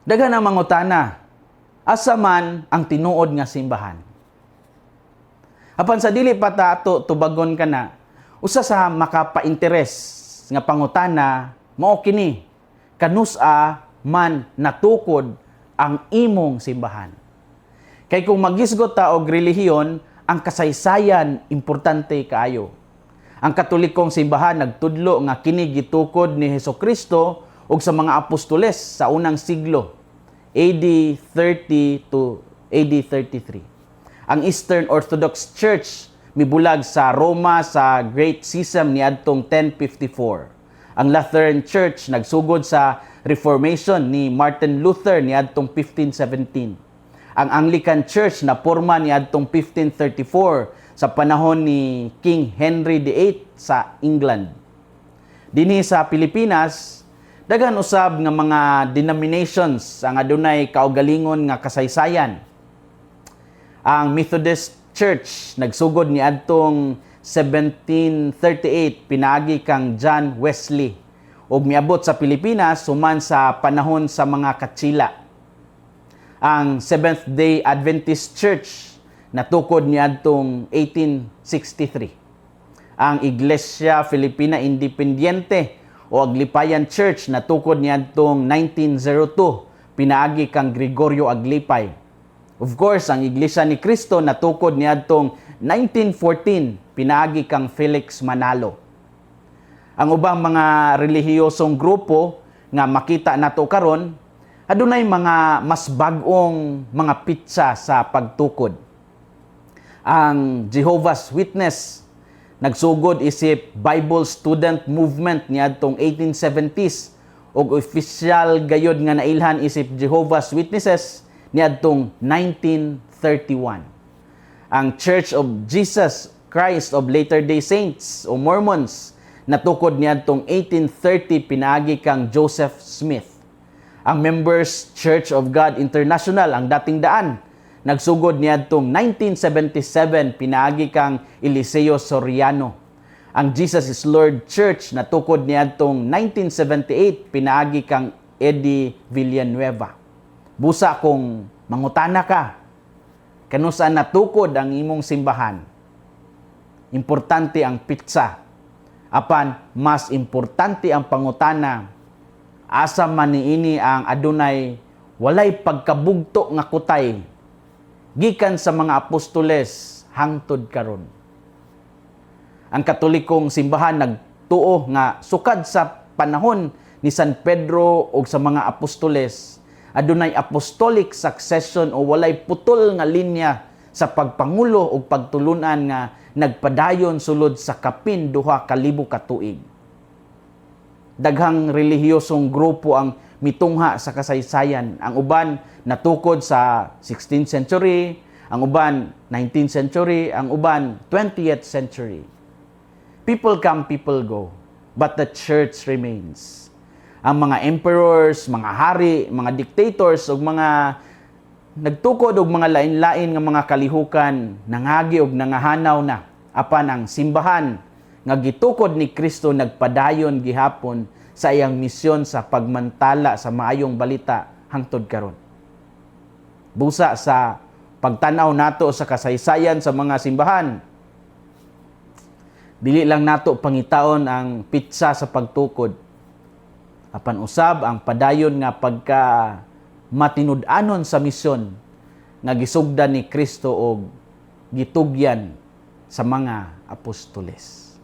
Daghan ang mangutana, asa man ang tinuod nga simbahan? Apan sa dili pa ta ato tubagon kana, usa sa makapainteres nga pangutana mao kini: kanus-a man natukod ang imong simbahan? Kay kung maghisgot ta og relihiyon, ang kasaysayan importante kaayo. Ang Katolikong simbahan nagtudlo nga kini gitukod ni Hesukristo ug sa mga apostoles sa unang siglo, AD 30 to AD 33. Ang Eastern Orthodox Church mibulag sa Roma sa Great Schism niadtong 1054. Ang Lutheran Church nagsugod sa Reformation ni Martin Luther niadtong 1517. Ang Anglican Church naporma niadtong 1534 sa panahon ni King Henry VIII sa England. Dinhi sa Pilipinas, daghan usab nga mga denominations ang adunay kaugalingon nga kasaysayan. Ang Methodist Church nagsugod niadtong 1738 pinaagi kang John Wesley ug miabot sa Pilipinas human sa panahon sa mga Katsila. Ang Seventh-day Adventist Church natukod niadtong 1863. Ang Iglesia Filipina Independiente o Aglipayan Church natukod niadtong 1902 pinaagi kang Gregorio Aglipay. Of course, ang Iglesia ni Cristo natukod niadtong 1914 pinaagi kang Felix Manalo. Ang ubang mga relihiyosong grupo nga makita nato karon adunay mga mas bag-ong mga petsa sa pagtukod. Ang Jehovah's Witness nagsugod isip Bible Student Movement niadtong 1870s ug opisyal gayod nga nailhan isip Jehovah's Witnesses niadtong 1931. Ang Church of Jesus Christ of Latter-day Saints o Mormons natukod niadtong 1830 pinaagi kang Joseph Smith. Ang Members Church of God International, ang Dating Daan, nagsugod niadtong 1977 pinaagi kang Eliseo Soriano. Ang Jesus is Lord Church natukod niadtong 1978 pinaagi kang Eddie Villanueva. Busa kung mangutana ka, kanus-a natukod ang imong simbahan? Importante ang petsa. Apan mas importante ang pangutana, asa man niini ang adunay walay pagkabugto nga kutay gikan sa mga apostoles hangtod karon? Ang Katolikong simbahan nagtuo nga sukad sa panahon ni San Pedro ug sa mga apostoles, adunay apostolic succession o walay putol nga linya sa pagpangulo ug pagtulunan nga nagpadayon sulod sa kapin 2,000 ka tuig. Daghang relihiyosong grupo ang mitungha sa kasaysayan. Ang uban natukod sa 16th century, ang uban 19th century, ang uban 20th century. People come, people go, but the church remains. Ang mga emperors, mga hari, mga dictators ug mga nagtukod og mga lain-lain nga mga kalihukan nangagi og nangahanaw na, apan ang simbahan nga gitukod ni Kristo nagpadayon gihapon sa iyang misyon sa pagmantala sa maayong balita hangtod karon. Busa sa pagtan-aw nato sa kasaysayan sa mga simbahan, dili lang nato pangitaon ang petsa sa pagtukod, apan usab ang padayon nga pagka matinud-anon sa misyon nga gisugdan ni Kristo og gitugyan sa mga apostoles.